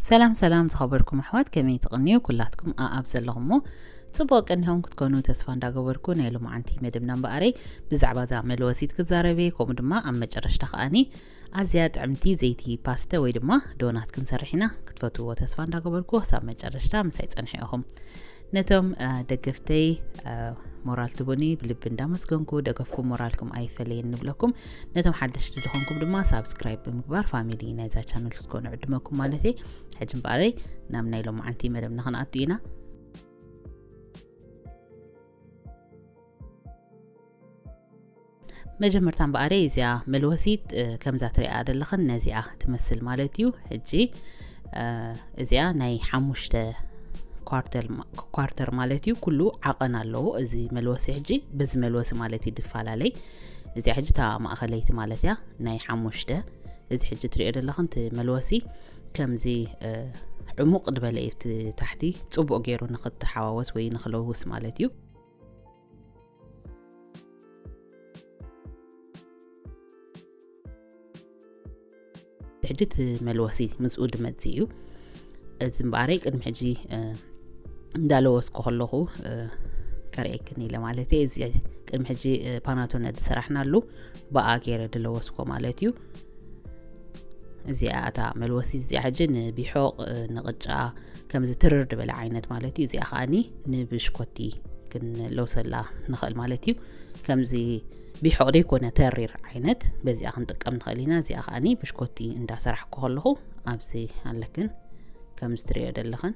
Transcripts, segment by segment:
ሰላም ሰላም ዝኸበርኩም ኣሕዋት፣ ከመይ ትቕንዩ? ኩላትኩም ኣኣብ ዘለኹሞ ጽቡቕ ቅኒኹም ክትኮኑ ተስፋ እንዳገበርኩ፣ ናይ ሎማዓንቲ መደብና እምበኣረይ ብዛዕባ እዛ መልወሲት ክዛረብ እየ። ከምኡ ድማ ኣብ መጨረሽታ ከኣኒ ኣዝያ ጥዕምቲ ዘይቲ ፓስተ ወይ ድማ ዶናት ክንሰርሕ ኢና። ክትፈትውዎ ተስፋ እንዳገበርኩ ክሳብ መጨረሽታ ምሳይ ጸንሑ ኢኹም። ነቶም ደገፍተይ ሞራል ትቡኒ ብልቢ እንዳመስገንኩ፣ ደገፍኩም ሞራልኩም ኣይፈለየን ንብለኩም። ነቶም ሓደሽቲ ዝኾንኩም ድማ ሳብስክራይብ ብምግባር ፋሚሊ ናይዛ ቻነል ክትኮኑ ዕድመኩም ማለት እየ። ሕጂ እምበኣረይ ናብ ናይ ሎማዓንቲ መደብና ክንኣቱ ኢና። መጀመርታ እምበኣረይ እዚኣ መልወሲት ከምዛ ትሪኣ ዘለኽን ነዚኣ ትመስል ማለት እዩ። ሕጂ እዚኣ ናይ ሓሙሽተ ኳርተር ማለት እዩ። ኩሉ ዓቐን ኣለዎ። እዚ መልወሲ ሕጂ በዚ መልወሲ ማለት እዩ ድፈላለይ። እዚኣ ሕጂ እታ ማእኸለይቲ ማለት እያ፣ ናይ ሓሙሽተ። እዚ ሕጂ ትሪኦ ዘለኽን እቲ መልወሲ ከምዚ ዕሙቕ ዝበለ እዩ። እቲ ታሕቲ ጽቡቕ ገይሩ ንኽትሓዋወስ ወይ ንኽለውስ ማለት እዩ። ሕጂ እቲ መልወሲ ምስኡ ድመጽእ እዩ። እዚ እምበኣረይ ቅድሚ ሕጂ እንዳለወስኩ ከለኹ ከርእየክን ኢለ ማለት እየ። እዚ ቅድሚ ሕጂ ፓናቶነ ዝሰራሕናሉ ብኣ ገይረ ድለወስኮ ማለት እዩ። እዚኣ እታ መልወሲ እዚኣ ሕጂ ንቢሖቕ ንቕጫ ከምዚ ትርር ዝበለ ዓይነት ማለት እዩ። እዚኣ ከኣኒ ንብሽኮቲ ክንለውሰላ ንኽእል ማለት እዩ። ከምዚ ቢሖቕ ዘይኮነ ተሪር ዓይነት በዚኣ ክንጥቀም ንኽእል ኢና። እዚኣ ከኣኒ ብሽኮቲ እንዳሰራሕኩ ከለኹ ኣብዚ ኣለክን ከምዚ ትሪኦ ዘለኽን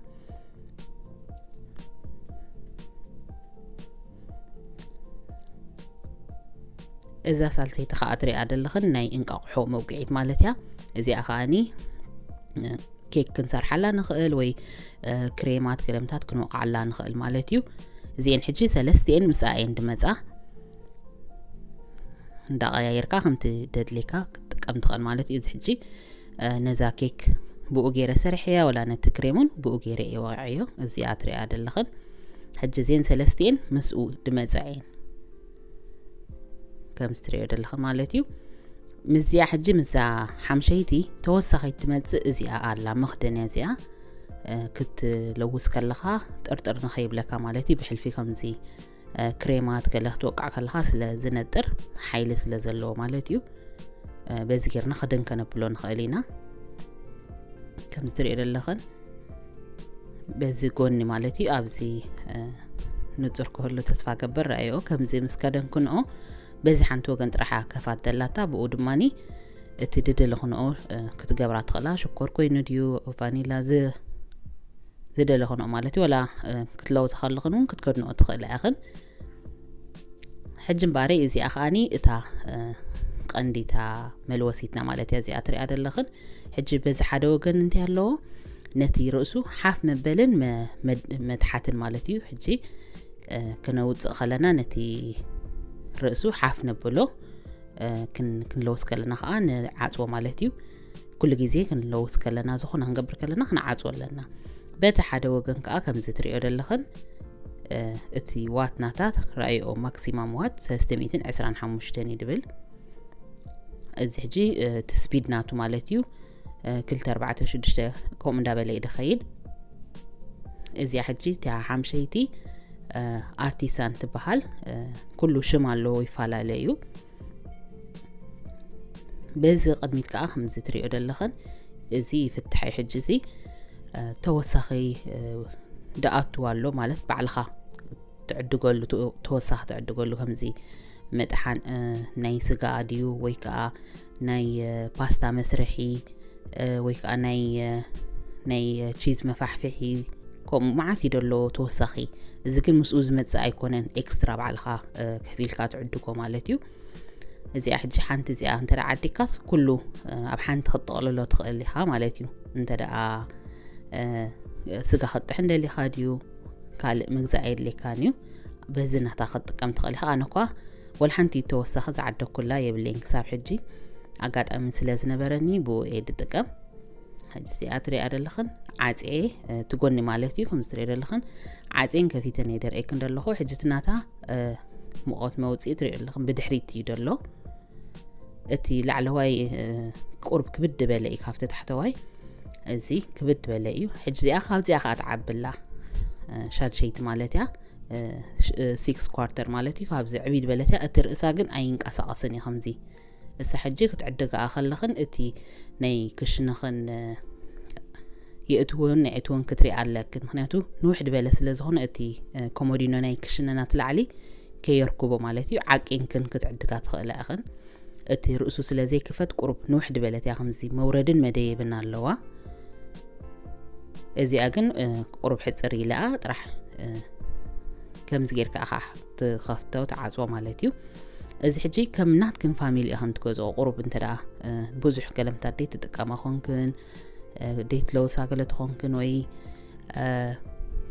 እዛ ሳልሰይቲ ከኣ ትሪኣ ዘለኽን ናይ እንቃቑሖ መውቅዒት ማለት እያ። እዚኣ ከኣኒ ኬክ ክንሰርሓላ ንኽእል ወይ ክሬማት ክለምታት ክንወቕዓላ ንኽእል ማለት እዩ። እዚኤን ሕጂ ሰለስቲኤን ምስኣ እየን ድመጻ። እንዳቐያየርካ ከምቲ ደድሌካ ክትጥቀም ትኽእል ማለት እዩ። እዚ ሕጂ ነዛ ኬክ ብኡ ገይረ ሰሪሐያ፣ ወላ ነቲ ክሬሙን ብኡ ገይረ እየ ወቕዐዮ። እዚኣ ትሪኣ ዘለኽን ሕጂ እዚኤን ሰለስቲኤን ምስኡ ድመጻ እየን። ከምዚ ትሪኦ ዘለኽን ማለት እዩ። ምስዚኣ ሕጂ ምስዛ ሓምሸይቲ ተወሳኺት ትመጽእ እዚኣ ኣላ፣ መኽደንያ እዚኣ ክትለውስ ከለኻ ጥርጥር ንኸይብለካ ማለት እዩ። ብሕልፊ ከምዚ ክሬማት ገለ ክትወቅዕ ከለኻ ስለ ዝነጥር ሓይሊ ስለ ዘለዎ ማለት እዩ። በዚ ጌርና ክድን ከነብሎ ንኽእል ኢና። ከምዚ ትሪኦ ዘለኽን በዚ ጎኒ ማለት እዩ። ኣብዚ ንጹር ክህሉ ተስፋ ገብር። ረኣዮ ከምዚ ምስ ከደንክንኦ በዚ ሓንቲ ወገን ጥራሓ ከፋት ደላታ፣ ብኡ ድማኒ እቲ ድደለኽንኦ ክትገብራ ትኽእላ። ሽኮር ኮይኑ ድዩ ቫኒላ ዝደለኽንኦ ማለት እዩ። ወላ ክትለውሳ ከለኽን እውን ክትከድንኦ ትኽእላ ኢኽን። ሕጂ እምበኣረይ እዚኣ ከኣኒ እታ ቀንዲታ መልወሲትና ማለት እያ። እዚኣ ትሪኣ ዘለኽን ሕጂ በዚ ሓደ ወገን እንታይ ኣለዎ፣ ነቲ ርእሱ ሓፍ መበልን መትሓትን ማለት እዩ። ሕጂ ክነውፅእ ከለና ነቲ ርእሱ ሓፍ ነብሎ፣ ክንለውስ ከለና ከዓ ንዓፅዎ ማለት እዩ። ኩሉ ግዜ ክንለውስ ከለና፣ ዝኾነ ክንገብር ከለና ክንዓፅዎ ኣለና። በቲ ሓደ ወገን ከዓ ከምዚ ትሪኦ ዘለኽን እቲ ዋት ናታ ረኣይኦ፣ ማክሲማም ዋት ሰለስተ ሚእትን ዕስራን ሓሙሽተን እዩ ድብል። እዚ ሕጂ እቲ ስፒድ ናቱ ማለት እዩ። ክልተ ኣርባዕተ ሽዱሽተ ከምኡ እንዳበለ እዩ ድኸይድ። እዚኣ ሕጂ እቲኣ ሓምሸይቲ ኣርቲሳን ትበሃል። ኩሉ ሽም ኣለዎ፣ ይፈላለ እዩ። በዚ ቅድሚት ከዓ ከምዚ ትሪኦ ዘለኽን እዚ ይፍትሐ እዩ። ሕጂ እዚ ተወሳኺ ድኣቱ ኣሎ ማለት ባዕልኻ ትዕድገሉ፣ ተወሳኺ ትዕድገሉ ከምዚ መጥሓን ናይ ስጋ ድዩ ወይ ከዓ ናይ ፓስታ መስርሒ ወይ ከዓ ናይ ናይ ቺዝ መፋሕፍሒ ከምኡ መዓት እዩ ደሎ ተወሳኺ። እዚ ግን ምስኡ ዝመጽእ ኣይኮነን፣ ኤክስትራ ባዕልኻ ከፊልካ ትዕድጎ ማለት እዩ። እዚኣ ሕጂ ሓንቲ እዚኣ እንተ ደኣ ዓዲካስ ኩሉ ኣብ ሓንቲ ክትጠቕልሎ ትኽእል ኢኻ ማለት እዩ። እንተ ደኣ ስጋ ክትጥሕን ደሊኻ ድዩ ካልእ ምግዛእ የድልየካን እዩ። በዚ ናታ ክትጥቀም ትኽእል ኢኻ። ኣነ እኳ ወላ ሓንቲ ተወሳኺ ዝዓደኩላ የብለይን ክሳብ ሕጂ። ኣጋጣሚ ስለ ዝነበረኒ ብኡ እየ ዝጥቀም። ሕጂ እዚኣ ትሪኣ ዘለኽን ዓፅየ እቲ ጎኒ ማለት እዩ፣ ከምዚ ትሪኦ ዘለኽን ዓፅየን ከፊተን እየ ደርእየክን ዘለኹ። ሕጂ እቲ ናታ ሙቐት መውፅኢ ትሪኦ ዘለኽን ብድሕሪት እዩ ዘሎ። እቲ ላዕለዋይ ቁርብ ክብድ ዝበለ እዩ ካብቲ ታሕተዋይ። እዚ ክብድ ዝበለ እዩ። ሕጂ እዚኣ ካብዚኣ ከዓ ትዓብላ ሻድሸይቲ ማለት እያ። ሲክስ ኳርተር ማለት እዩ። ካብዚ ዕብይ ዝበለት እያ። እቲ ርእሳ ግን ኣይንቀሳቐስን እዩ ከምዚ። እሳ ሕጂ ክትዕድግኣ ከለኽን እቲ ናይ ክሽነኽን የእትውን ናይ እትውን ክትሪኣ ኣለክን። ምክንያቱ ንውሕ ዝበለ ስለ ዝኾነ እቲ ኮሞዲኖ ናይ ክሽነናት ላዕሊ ከየርክቦ ማለት እዩ። ዓቂንክን ክትዕድጋ ትኽእላ ኢኽን። እቲ ርእሱ ስለ ዘይክፈት ቁሩብ ንውሕ ዝበለት እያ። ከምዚ መውረድን መደየብን ኣለዋ። እዚኣ ግን ቁሩብ ሕፅር ኢለኣ ጥራሕ ከምዚ ጌርካ ኢኻ ትኸፍቶ ትዓፅዎ ማለት እዩ። እዚ ሕጂ ከም ናትክን ፋሚሊ ኢኽን ትገዝኦ። ቁሩብ እንተ ደኣ ብዙሕ ገለምታት ደይ ትጥቀማ ኾንክን ደይ ትለውሳ ገለ ትኾንክን ወይ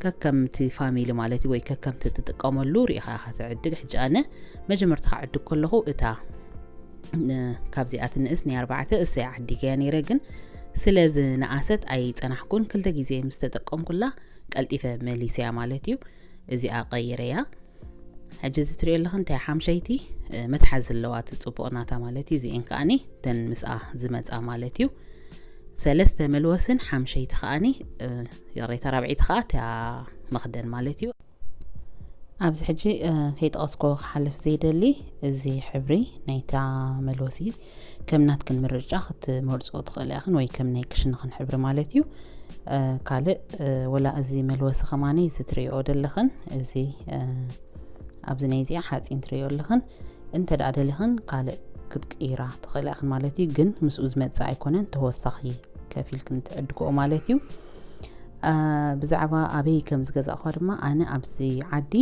ከከምቲ ፋሚሊ ማለት እዩ ወይ ከከምቲ ትጥቀመሉ ሪኢኻ ኢኻ ትዕድግ። ሕጂ ኣነ መጀመርታ ክዕድግ ከለኹ እታ ካብዚኣ ትንእስ ናይ ኣርባዕተ እሰይ ዓዲገያ ነይረ፣ ግን ስለ ዝነኣሰት ኣይጸናሕኩን። ክልተ ግዜ ምስ ተጠቀምኩላ ቀልጢፈ መሊሰያ ማለት እዩ። እዚኣ ቀይረያ። ሕጂ እዚ ትሪኦ ኣለኽን እንታይ ሓምሸይቲ መትሓዚ ኣለዋ፣ እቲ ጽቡቕ ናታ ማለት እዩ። እዚኤን ከኣኒ እተን ምስኣ ዝመጻ ማለት እዩ። ሰለስተ መልወስን ሓምሸይቲ ከኣኒ ይቕሬታ ራብዒቲ ከኣ እታ መኽደን ማለት እዩ። ኣብዚ ሕጂ ከይጠቐስኮ ክሓልፍ ዘይደሊ እዚ ሕብሪ ናይታ መልወሲ ከም ናትክን ምርጫ ክትመርፅኦ ትኽእል ኢኽን ወይ ከም ናይ ክሽንኽን ሕብሪ ማለት እዩ። ካልእ ወላ እዚ መልወሲ ከማኒ እዚ ትሪኦ ዘለኽን እዚ ኣብዚ ናይ እዚኣ ሓፂን ትሪኦ ኣለኽን እንተ ደኣ ደሊኽን ካልእ ክትቅይራ ትኽእላ ኢኽን ማለት እዩ። ግን ምስኡ ዝመፅእ ኣይኮነን፣ ተወሳኺ ከፊልክን ትዕድግኦ ማለት እዩ። ብዛዕባ ኣበይ ከም ዝገዛእኳ ድማ ኣነ ኣብዚ ዓዲ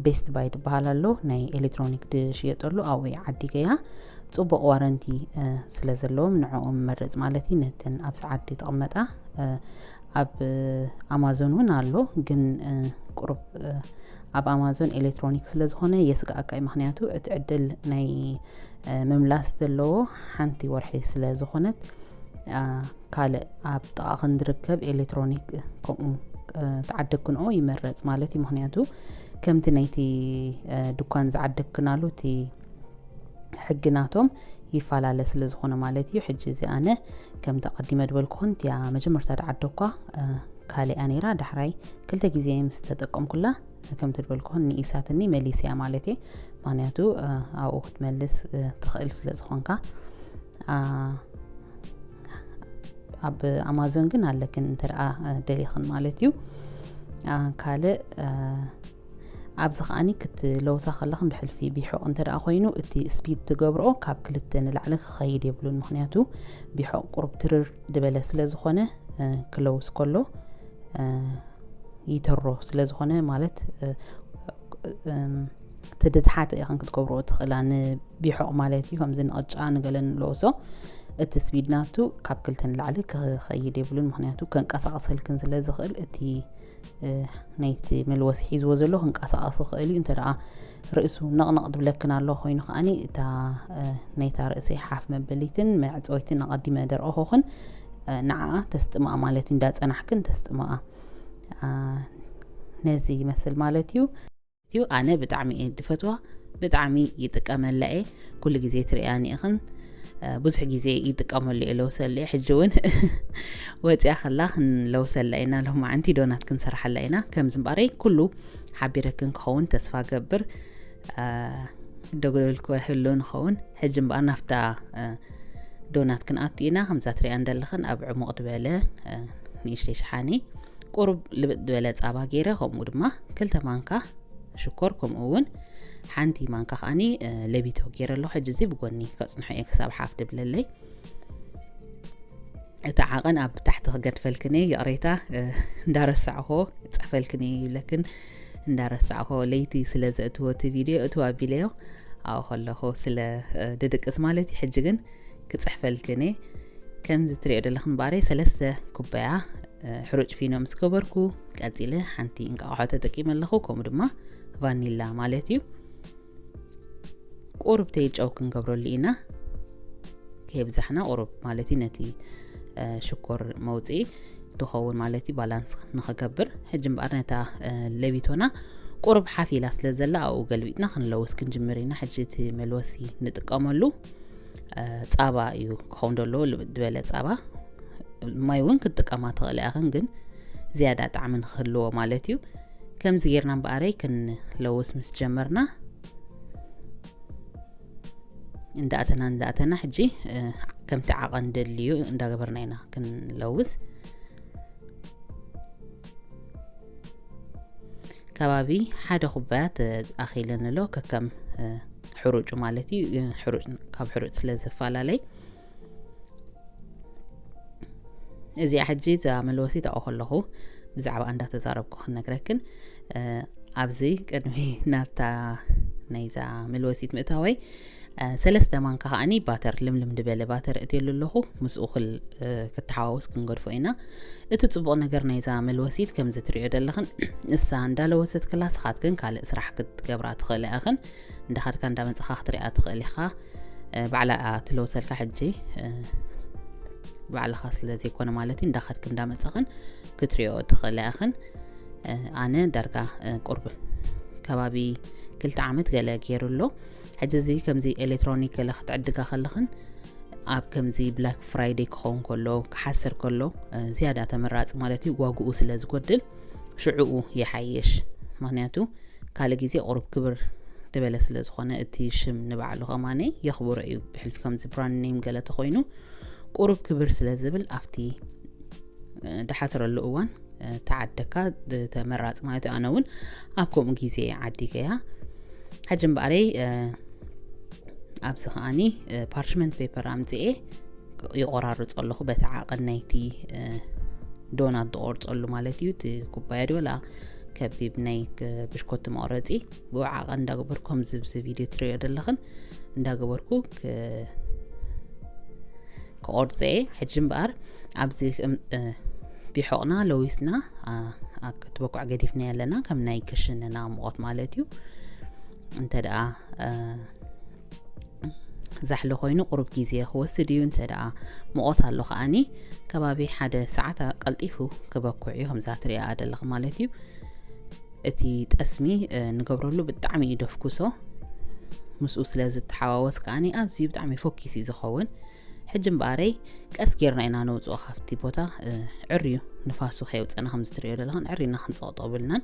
ቤስት ባይ ዝበሃል ኣሎ ናይ ኤሌክትሮኒክ ዝሽየጠሉ ኣብኡ ዓዲገያ። ፅቡቕ ዋረንቲ ስለ ዘለዎም ንዕኦም መርፅ ማለት እዩ። ነተን ኣብዚ ዓዲ ተቐመጣ ኣብ ኣማዞን እውን ኣሎ፣ ግን ቁሩብ ኣብ ኣማዞን ኤሌክትሮኒክ ስለ ዝኾነ የስግኣካ እዩ። ምክንያቱ እቲ ዕድል ናይ ምምላስ ዘለዎ ሓንቲ ወርሒ ስለ ዝኾነት ካልእ ኣብ ጥቓ ክንድርከብ ኤሌክትሮኒክ ከምኡ ተዓደግክንኦ ይመረፅ ማለት እዩ። ምክንያቱ ከምቲ ናይቲ ድኳን ዝዓደግክናሉ እቲ ሕጊ ናቶም ይፈላለ ስለ ዝኾነ ማለት እዩ። ሕጂ እዚ ኣነ ከምቲ ኣቐዲመ ዝበልኩኹን እቲያ መጀመርታ ዝዓደግኳ ካሊኣ ነይራ። ዳሕራይ ክልተ ግዜ ምስ ተጠቀምኩላ ከምቲ ዝበልኩኹን ንኢሳትኒ መሊሰያ ማለት እየ። ምክንያቱ ኣብኡ ክትመልስ ትኽእል ስለ ዝኾንካ ኣብ ኣማዞን ግን ኣለክን እንተ ደኣ ደሊኽን ማለት እዩ። ካልእ ኣብዚ ከኣኒ ክትለውሳ ከለኽን ብሕልፊ ቢሖቕ እንተ ደኣ ኮይኑ እቲ ስፒድ ትገብርኦ ካብ ክልተ ንላዕሊ ክኸይድ የብሉን። ምክንያቱ ቢሖቕ ቁሩብ ትርር ዝበለ ስለ ዝኾነ ክለውስ ከሎ ይተሮ ስለ ዝኾነ ማለት ትድትሓተ ኢኽን ክትገብርኦ ትኽእላ ንቢሖቕ ማለት እዩ። ከምዚ ንቕጫ ንገለ ንለውሶ እቲ ስፒድ ናቱ ካብ ክልተ ንላዕሊ ክኸይድ የብሉን። ምክንያቱ ከንቀሳቕሰልክን ስለ ዝኽእል እቲ ናይቲ መልወሲ ሒዝዎ ዘሎ ክንቀሳቐስ ይኽእል እዩ። እንተ ደኣ ርእሱ ነቕነቕ ድብለክን ኣሎ ኮይኑ ከኣኒ እታ ናይታ ርእሲ ሓፍ መበሊትን መዕፀዊትን ኣቐዲመ ደርኦኹኽን ንዓኣ ተስጥምኣ ማለት እዩ። እንዳጸናሕክን ተስጥምኣ ነዚ ይመስል ማለት እዩ። እዩ ኣነ ብጣዕሚ እየ ድፈትዋ፣ ብጣዕሚ ይጥቀመላ እየ። ኩሉ ግዜ ትርእያኒ ኢኽን ብዙሕ ግዜ ይጥቀመሉ እየ ለውሰሉ እየ። ሕጂ እውን ወፂኣ ከላ ክንለውሰላ ኢና፣ ሎማዓንቲ ዶናት ክንሰርሓላ ኢና። ከምዚ እምበኣረይ ኩሉ ሓቢረክን ክኸውን ተስፋ ገብር። ደጎደልኩ ህሉ ንኸውን። ሕጂ እምበኣር ናፍታ ዶናት ክንኣቱ ኢና። ከምዛ ትርእያ እንደለኽን ኣብ ዕሙቕ ዝበለ ንእሽተይ ሸሓኒ ቁሩብ ልብጥ ዝበለ ፃባ ገይረ፣ ከምኡ ድማ ክልተ ማንካ ሽኮር፣ ከምኡ እውን ሓንቲ ማንካ ከዓኒ ለቢቶ ገይረ ኣለኹ። ሕጂ እዚ ብጎኒ ከፅንሖ እየ ክሳብ ሓፍ ድብለለይ። እቲ ዓቐን ኣብ ታሕቲ ክገድፈልክን እየ፣ ይቕሬታ እንዳረሳዕኹ ክፅሕፈልክን እየ ይብለክን፣ እንዳረሳዕኹ ለይቲ ስለ ዘእትዎ እቲ ቪድዮ እትው ኣቢለዮ ኣብኡ ከለኹ ስለ ድድቅስ ማለት እዩ። ሕጂ ግን ክፅሕፈልክን እየ። ከምዚ ትሪኦ ዘለኽን ባረይ ሰለስተ ኩባያ ሕሩጭ ፊኖ ምስ ገበርኩ፣ ቀፂለ ሓንቲ እንቃቑሖ ተጠቂመ ኣለኹ፣ ከምኡ ድማ ቫኒላ ማለት እዩ። ቁሩብ ተይ ጨው ክንገብረሉ ኢና፣ ከየብዛሕና ቁሩብ ማለት እዩ፣ ነቲ ሽኮር መውፅኢ ድኸውን ማለት እዩ፣ ባላንስ ንኽገብር። ሕጂ እምበኣር ነታ ለቢቶና ቁሩብ ሓፍ ኢላ ስለ ዘላ ኣብኡ ገልቢጥና ክንለውስ ክንጅምር ኢና። ሕጂ እቲ መልወሲ ንጥቀመሉ ፃባ እዩ ክኸውን ዘለዎ፣ ልብጥ ዝበለ ፃባ። ማይ እውን ክትጥቀማ ትኽእላ ኢኽን፣ ግን ዝያዳ ጣዕሚ ንክህልዎ ማለት እዩ። ከምዚ ጌርና እምበኣረይ ክንለውስ ምስ ጀመርና፣ እንዳእተና እንዳእተና ሕጂ፣ እ፣ ከምቲ ዓቐን ደልዩ እንዳገበርና ኢና ክንለውስ። ከባቢ ሓደ ኩባያ ተኣኺለን ኣሎ፣ ከከም፣ እ፣ ሕሩጩ ማለት እዩ። እ፣ ሕሩጭ፣ ካብ ሕሩጭ ስለ ዝፈላለይ፣ እዚኣ ሕጂ እዛ መልወሲት ኣብኡ ከለኹ ብዛዕባ እንዳተዛረብኩ ክነግረክን፣ እ፣ ኣብዚ ቅድሚ ናብታ ናይዛ መልወሲት ምእታወይ፣ እ፣ ሰለስተ ማንካ ከኣኒ ባተር፣ ልምልም ዝበለ ባተር እትየሉ ኣለኹ። ምስኡ ክል-፣ እ፣ ክተሓዋወስ ክንገድፎ ኢና። እቲ ጽቡቕ ነገር ናይዛ መልወሲት ከምዚ ትሪኦ ዘለኽን፣ እሳ እንዳለወሰት ክላ ስኻትክን ካልእ ስራሕ ክትገብራ ትኽእላ ኢኽን። እንዳኻድካ እንዳመጻኻ ክትሪኣ ትኽእል ኢኻ። እ፣ ባዕላ እያ ትለውሰልካ ሕጂ፣ እ፣ ባዕልኻ ስለ ዘይኮነ ማለት እዩ። እንዳኻድክ እንዳመጻኽን ክትሪኦ ትኽእላ ኢኽን። እ፣ ኣነ ዳርጋ፣ እ፣ ቁርብ ከባቢ ክልተ ዓመት ገለ ገይሩ ኣሎ። ሕጂ እዚ ከምዚ ኤሌክትሮኒክ ገለ ክትዕድጋ ከለኽን ኣብ ከምዚ ብላክ ፍራይደይ ክኸውን ከሎ፣ ክሓስር ከሎ፣ እ፣ ዝያዳ ተመራጺ ማለት እዩ። ዋግኡ ስለ ዝጎድል ሽዕኡ ይሓይሽ። ምኽንያቱ ካልእ ግዜ ቁሩብ ክብር ዝበለ ስለ ዝኾነ እቲ ሽም ንባዕሉ ከማነ የኽብሮ እዩ። ብሕልፊ ከምዚ ብራንድ ኔም ገለ ተኾይኑ ቁሩብ ክብር ስለ ዝብል ኣብቲ፣ እ፣ ድሓስረሉ እዋን፣ እ፣ ተዓደካ ተመራጺ ማለት እዩ። ኣነ እውን ኣብ ከምኡ ግዜ ዓዲገያ። ሕጂ እምበኣረይ፣ እ፣ ኣብዚ ከኣኒ፣ እ፣ ፓርችመንት ፔፐር ኣምጽኤ ይቆራርጾ ኣለኹ በቲ ዓቐን ናይቲ፣ እ፣ ዶናት ዝቆርጸሉ ማለት እዩ። እቲ ኩባያ ድዩ ወላ ከቢብ ናይ ክ-፣ ብሽኮቲ መቑረጺ ብኡ ዓቐን እንዳገበርኩ ከምዚ ኣብዚ ቪድዮ ትሪኦ ዘለኽን እንዳገበርኩ ክ-፣ ክቆርጸ እየ። ሕጂ እምበኣር ኣብዚ እም-፣ እ፣ ቢሖቕና ለዊስና፣ ኣ፣ ኣብ ክትበኩዕ ገዲፍና ኣለና፣ ከም ናይ ክሽንና ሙቐት ማለት እዩ። እንተ ደኣ፣ እ፣ ዛሕሊ ኮይኑ ቁሩብ ግዜ ክወስድ እዩ። እንተ ደኣ ሙቐት ኣሎ ከኣኒ ከባቢ ሓደ ሰዓት ቀልጢፉ ክበኩዕ እዩ፣ ከምዛ ትሪኣ ዘለኺ ማለት እዩ። እቲ ጠስሚ፣ እ፣ ንገብረሉ ብጣዕሚ እዩ ደፍኩሶ። ምስኡ ስለ ዝተሓዋወስ ከኣኒ ኣዝዩ ብጣዕሚ ፎኪስ እዩ ዝኸውን። ሕጂ እምበኣረይ ቀስ ጌርና ኢና ነውፅኦ ካብቲ ቦታ፣ እ፣ ዕርዩ ንፋሱ ከየውፀና ከም ዝትሪኦ ዘለኽን ዕርዩና ክንፀቕጦ ብልናን።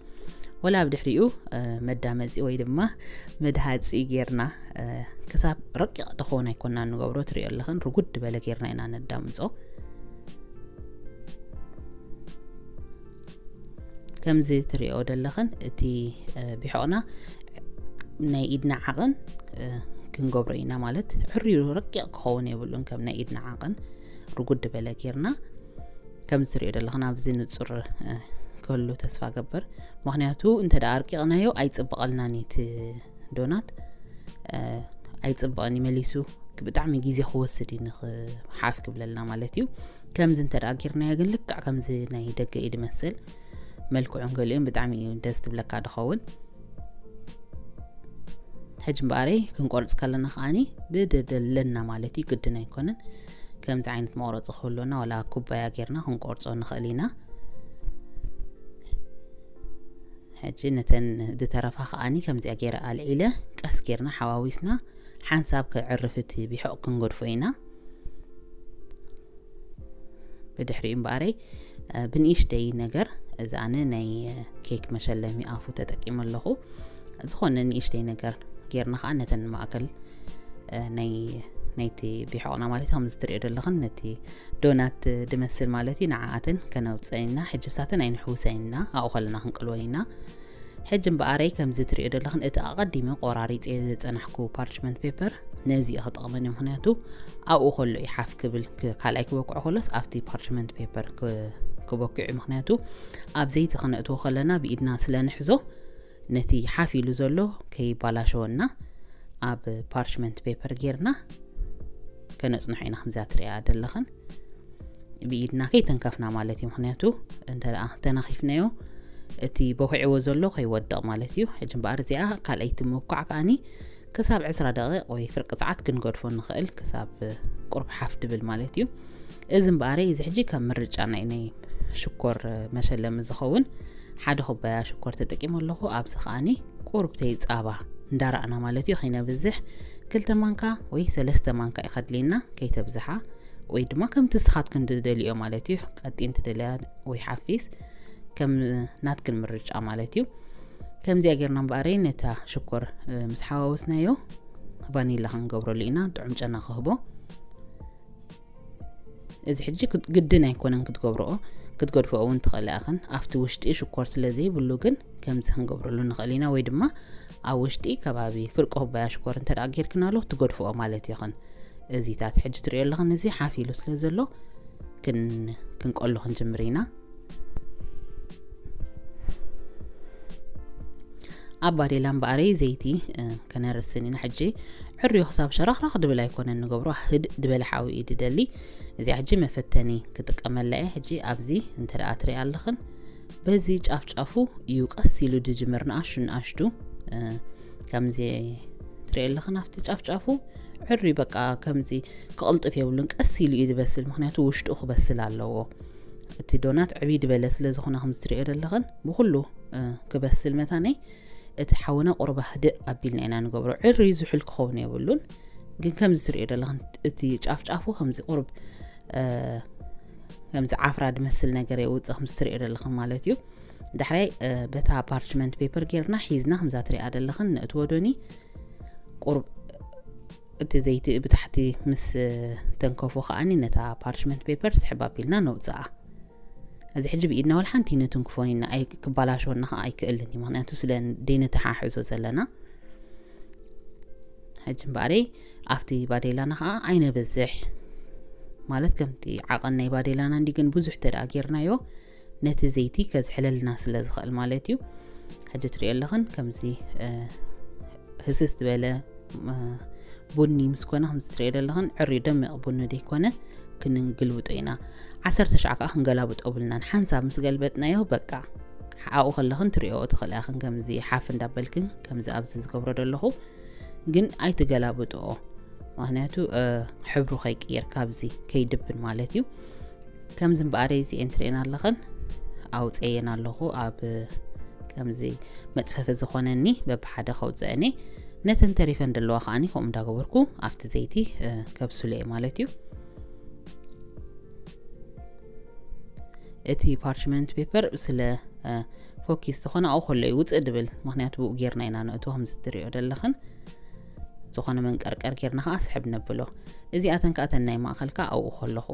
ወላ ኣብ ድሕሪኡ፣ እ፣ መዳመፂ ወይ ድማ መድሃፂ ጌርና፣ እ፣ ክሳብ ረቂቕ ተኾን ኣይኮንና ንገብሮ፣ ትሪኦ ኣለኽን ርጉድ በለ ጌርና ኢና ነዳምፆ። ከምዚ ትሪኦ ዘለኽን እቲ፣ እ፣ ቢሖቕና ናይ ኢድና ዓቐን፣ እ፣ ክንገብሮ ኢና ማለት ዕርዩ ረቂቕ ክኸውን የብሉን። ከም ናይ ኢድና ዓቐን ርጉድ በለ ጌርና ከምዚ ትሪኦ ዘለኽን ኣብዚ ንጹር፣ እ፣ ክህሉ ተስፋ ገብር። ምኽንያቱ እንተ ደኣ ኣርቂቕናዮ ኣይጽብቐልናን እዩ እቲ ዶናት፣ እ፣ ኣይጽብቐን እዩ መሊሱ። ብጣዕሚ ግዜ ክወስድ እዩ ንኽ-፣ ሓፍ ክብለልና ማለት እዩ። ከምዚ እንተ ደኣ ጌርናዮ ግን ልክዕ ከምዚ ናይ ደገ እዩ ዝመስል። መልክዑን ገሊኡን ብጣዕሚ እዩ ደስ ትብለካ ድኸውን። ሕጂ እምበኣረይ ክንቆርጽ ከለና ከኣኒ ብደደለና ማለት እዩ፣ ግድን ኣይኮነን። ከምዚ ዓይነት መቑረጺ ክህልወና ዋላ ኩባያ ጌርና ክንቆርጾ ንኽእል ኢና። ሕጂ ነተን ዝተረፋ ከኣኒ ከምዚኣ ጌረ ኣልዒለ ቀስ ጌርና ሓዋዊስና ሓንሳብ ክዕርፍ እቲ ቢሖቕ ክንገድፎ ኢና። ብድሕሪኡ እምበኣረይ፣ እ፣ ብንእሽተይ ነገር፣ እዚ ኣነ ናይ፣ እ፣ ኬክ መሸለሚ ኣፉ ተጠቂመ ኣለኹ። ዝኾነ ንእሽተይ ነገር ጌርና ኸዓ ነተን ማእከል፣ እ፣ ናይ፣ ናይቲ ቢሖቕና ማለት እዩ፣ ከምዚ ትሪኦ ዘለኽን ነቲ ዶናት ድመስል ማለት እዩ፣ ንዓኣተን ከነውፅአን ኢና። ሕጂ እሳተን ኣይንሕውሰን ኢና፣ ኣብኡ ከለና ክንቅልወን ኢና። ሕጂ እምበኣረይ ከምዚ ትሪኦ ዘለኽን እቲ ኣቐዲመ ቆራሪፀ ዝፀናሕኩ ፓርችመንት ፔፐር ነዚ እዩ ክጠቕመኒ፣ ምኽንያቱ ኣብኡ ከሎ እዩ ሓፍ ክብል፣ ክ-፣ ካልኣይ ክበኩዖ ከሎስ ኣብቲ ፓርችመንት ፔፐር ክ-፣ ክበኩዕ እዩ፣ ምኽንያቱ ኣብ ዘይቲ ክነእትዎ ከለና ብኢድና ስለ ንሕዞ ነቲ ሓፍ ኢሉ ዘሎ ከይባላሸወና ኣብ ፓርችመንት ፔፐር ጌርና ከነጽንሖ ኢና፣ ከምዛ ትሪኣ ዘለኽን። ብኢድና ከይተንከፍና ማለት እዩ። ምኽንያቱ እንተ ደኣ ተነኺፍናዮ እቲ ቦኺዕዎ ዘሎ ከይወድቕ ማለት እዩ። ሕጂ እምበኣር እዚኣ ካልኣይቲ ምብኳዕ ከኣኒ ክሳብ ዕስራ ደቂቕ ወይ ፍርቂ ሰዓት ክንገድፎ ንኽእል፣ ክሳብ ቁርብ ሓፍ ድብል ማለት እዩ። እዚ እምበኣረይ እዚ ሕጂ ከም ምርጫ ናይ፣ ናይ ሽኮር መሸለሚ ዝኸውን ሓደ ኩባያ ሽኮር ተጠቂመ ኣለኹ። ኣብዚ ከኣኒ ቁርብተይ ጻባ እንዳረኣና ማለት እዩ፣ ከይነብዝሕ ክልተ ማንካ ወይ ሰለስተ ማንካ እዩ ከድልየና፣ ከይተብዝሓ። ወይ ድማ ከምቲ ንስኻትክን ትደልዮ ማለት እዩ። ቀጢን ትደልያ ወይ ሓፊስ፣ ከም ናትክን ምርጫ ማለት እዩ። ከምዚኣ ጌርና እምበኣረይ ነታ ሽኮር ምስ ሓዋወስናዮ ቫኒላ ክንገብረሉ ኢና፣ ጥዑም ጨና ክህቦ። እዚ ሕጂ ግድን ኣይኮነን ክትገብርኦ፣ ክትገድፍኦ እውን ትኽእላ ኢኽን። ኣብቲ ውሽጢ ሽኮር ስለ ዘይብሉ ግን ከምዚ ክንገብረሉ ንኽእል ኢና፣ ወይ ድማ ኣብ ውሽጢ ከባቢ ፍርቂ ኩባያ ሽኮር እንተ ደኣ ጌርክናሉ ትገድፍኦ ማለት ኢኽን። እዚታት ሕጂ ትሪኦ ኣለኽን እዚ ሓፍ ኢሉ ስለ ዘሎ ክንቀሎ ክንጅምር ኢና። ኣብ ባዴላ እምበኣረይ ዘይቲ ከነርስን ኢና። ሕጂ ዕርዮ ክሳብ ሸራኽራኽ ድብል ኣይኮነን ንገብሮ፣ ህድእ ድበለ ሓዊ እዩ ድደሊ። እዚኣ ሕጂ መፈተኒ ክጥቀመላ እየ። ሕጂ ኣብዚ እንተ ደኣ ትሪኣ ኣለኽን በዚ ጫፍ ጫፉ እዩ ቀስ ኢሉ ድጅምር፣ ንኣሽቱ ንኣሽቱ ከምዚ ትሪኦ ኣለኽን ኣብቲ ጫፍ ጫፉ ዕርዩ በቃ ከምዚ ክቕልጥፍ የብሉን፣ ቀስ ኢሉ እዩ ዝበስል፣ ምኽንያቱ ውሽጡ ክበስል ኣለዎ። እቲ ዶናት ዕብይ ዝበለ ስለ ዝኾነ ከምዚ ትሪኦ ዘለኽን ብኩሉ ክበስል መታነይ እቲ ሓውና ቁርባ ህድእ ኣቢልና ኢና ንገብሮ። ዕርዩ ዝሑል ክኸውን የብሉን፣ ግን ከምዚ ትሪኦ ዘለኽን እቲ ጫፍ ጫፉ ከምዚ ቁርብ ከምዚ ዓፍራ ድመስል ነገር የውፅእ፣ ከምዚ ትሪኦ ዘለኽን ማለት እዩ። ዳሕራይ በታ ፓርችመንት ፔፐር ጌርና ሒዝና ከምዛ ትሪኣ ዘለኽን ነእትዎ ዶኒ ቁርብ እቲ ዘይቲ ብታሕቲ ምስ ተንከፎ ከዓኒ ነታ ፓርችመንት ፔፐር ስሕብ ኣቢልና ነውፅኣ። እዚ ሕጂ ብኢድና ወላ ሓንቲ ንትንክፎን ኢና፣ ክባላሸወና ከዓ ኣይክእልን እዩ፣ ምኽንያቱ ስለ ደይንተሓሕዞ ዘለና። ሕጂ እምበኣረይ ኣብቲ ባዴላና ከዓ ኣይነበዝሕ፣ ማለት ከምቲ ዓቐን ናይ ባዴላና እንዲ ግን ብዙሕ ተደኣ ጌርናዮ ነቲ ዘይቲ ከዝሕለልና ስለ ዝኽእል ማለት እዩ። ሕጂ ትሪኦ ኣለኽን ከምዚ ህስስ ዝበለ ቡኒ ምስ ኮነ ከምዚ ትሪኦ ዘለኽን ዕርዩ ደሚቕ ቡኒ ዘይኮነ ክንግልብጦ ኢና። ዓሰርተ ሻዕ ከዓ ክንገላብጦ ብልናን ሓንሳብ ምስ ገልበጥናዮ በቃ ኣብኡ ከለኽን ትሪኦ ትኽእላ ኢኽን ከምዚ ሓፍ እንዳበልክን ከምዚ ኣብዚ ዝገብሮ ዘለኹ ግን ኣይትገላብጥኦ፣ ምኽንያቱ ሕብሩ ከይቅየር ካብዚ ከይድብን ማለት እዩ። ከምዚ እምበኣረይ እዚኤን ትሪኤን ኣለኽን ኣውፀየን ኣለኹ ኣብ ከምዚ መፅፈፊ ዝኾነኒ በብሓደ ከውፅአኒ ነተን ተሪፈን ዘለዋ ከዓኒ ከምኡ እንዳገበርኩ ኣብቲ ዘይቲ ከብስሉ እየ ማለት እዩ። እቲ ፓርችመንት ፔፐር ስለ ፎኪስ ዝኾነ ኣብኡ ከሎ እዩ ውፅእ ድብል፣ ምኽንያቱ ብኡ ጌርና ኢና ነእትዎ ከምዚ ትሪኦ ዘለኽን ዝኾነ መንቀርቀር ጌርና ከዓ ስሕብ ነብሎ። እዚኣተን ከዓ ተን ናይ ማእኸል ከዓ ኣብኡ ከለኹ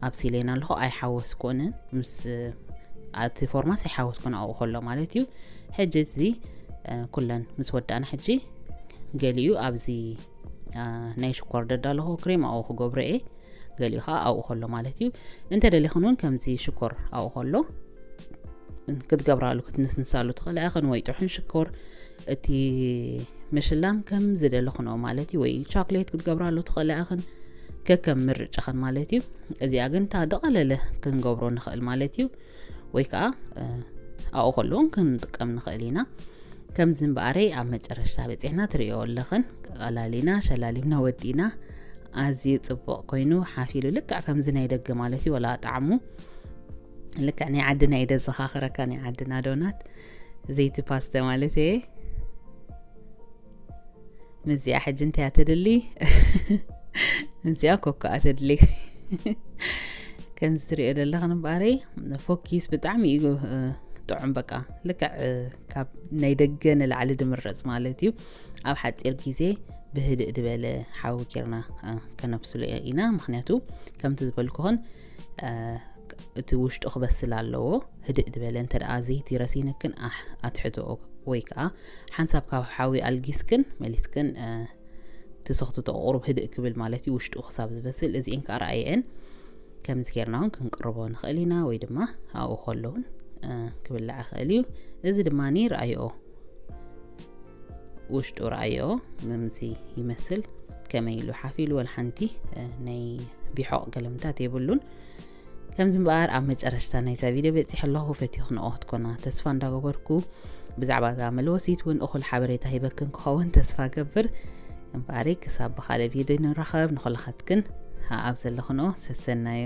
ኣብሲሌን ኣለኹ ኣይሓወስኮንን ምስ ኣቲ ፎርማስ ኣይሓወስኮን ኣብኡ ከሎ ማለት እዩ። ሕጂ እዚ ኩለን ምስ ወዳእና ሕጂ ገሊኡ ኣብዚ ናይ ሽኮር ደዳለኹ ክሬም ኣብኡ ክገብሮ እየ። ገሊኡ ከዓ ኣብኡ ከሎ ማለት እዩ። እንተ ደሊኽን እውን ከምዚ ሽኮር ኣብኡ ከሎ ክትገብራሉ ክትንስንሳሉ ትኽእላ ኢኽን ወይ ጥሑን ሽኮር እቲ ምሽላም ከም ዝደለኽንኦ ማለት እዩ። ወይ ቻክሌት ክትገብራሉ ትኽእላ ኢኽን ከከም ምርጫኽን ማለት እዩ። እዚኣ ግን እታ ዝቐለለ ክንገብሮ ንኽእል ማለት እዩ። ወይ ከዓ ኣብኡ ከሎ እውን ክንጥቀም ንኽእል ኢና። ከምዚ እምበኣረይ ኣብ መጨረሽታ በፂሕና ትሪኦ ኣለኽን ቀላሊና ሸላሊምና ወዲእና ኣዝዩ ፅቡቕ ኮይኑ ሓፊሉ ልክዕ ከምዚ ናይ ደገ ማለት እዩ። ወላ ጣዕሙ ልክዕ ናይ ዓድና እዩ ደዘኻኽረካ ናይ ዓድና ዶናት ዘይቲ ፓስተ ማለት እየ። ምስዚኣ ሕጂ እንታይ እያ ተድሊ? ምስዚኣ ኮካ እያ ተድሊ። ከምዚ ትሪኦ ዘለኽን እምበኣረይ ፎኪስ ብጣዕሚ እዩ ጥዑም። በቃ ልክዕ ካብ ናይ ደገ ንላዕሊ ድምረፅ ማለት እዩ። ኣብ ሓፂር ግዜ ብህድእ ድበለ ሓዊ ጌርና ከነብስሎ ኢና። ምክንያቱ ከምቲ ዝበልኩኽን እቲ ውሽጡ ክበስል ኣለዎ። ህድእ ድበለ እንተ ደኣ ዘይቲ ረሲንክን ኣሕ ኣትሕትኦ ወይ ከዓ ሓንሳብ ካብ ሓዊ ኣልጊስክን መሊስክን ትሰኽትቶ ቁሩብ ህድእ ክብል ማለት እዩ። ውሽጡ ክሳብ ዝበስል እዚኤን ከዓ ረኣየን ከምዚ ጌርና እውን ክንቅርቦ ንኽእል ኢና፣ ወይ ድማ ኣብኡ ከሎ እውን ክብላዕ ይኽእል እዩ። እዚ ድማ ረኣይኦ ውሽጡ ረኣይኦ ምምዚ ይመስል። ከመይ ኢሉ ሓፍ ኢሉ ወላ ሓንቲ ናይ ቢሖቕ ገለምታት የብሉን። ከምዚ እምበኣር ኣብ መጨረሽታ ናይዛ ቪድዮ በፂሐ ኣለኹ። ፈቲኽንኦ ክትኮና ተስፋ እንዳገበርኩ ብዛዕባ እዛ መልወሲት እውን እኹል ሓበሬታ ሂበክን ክኸውን ተስፋ ገብር። እምበኣረይ ክሳብ ብኻልእ ቪድዮ ንራኸብ። ንኹላኻትክን ኣብ ዘለኽንኦ ሰሰናዩ።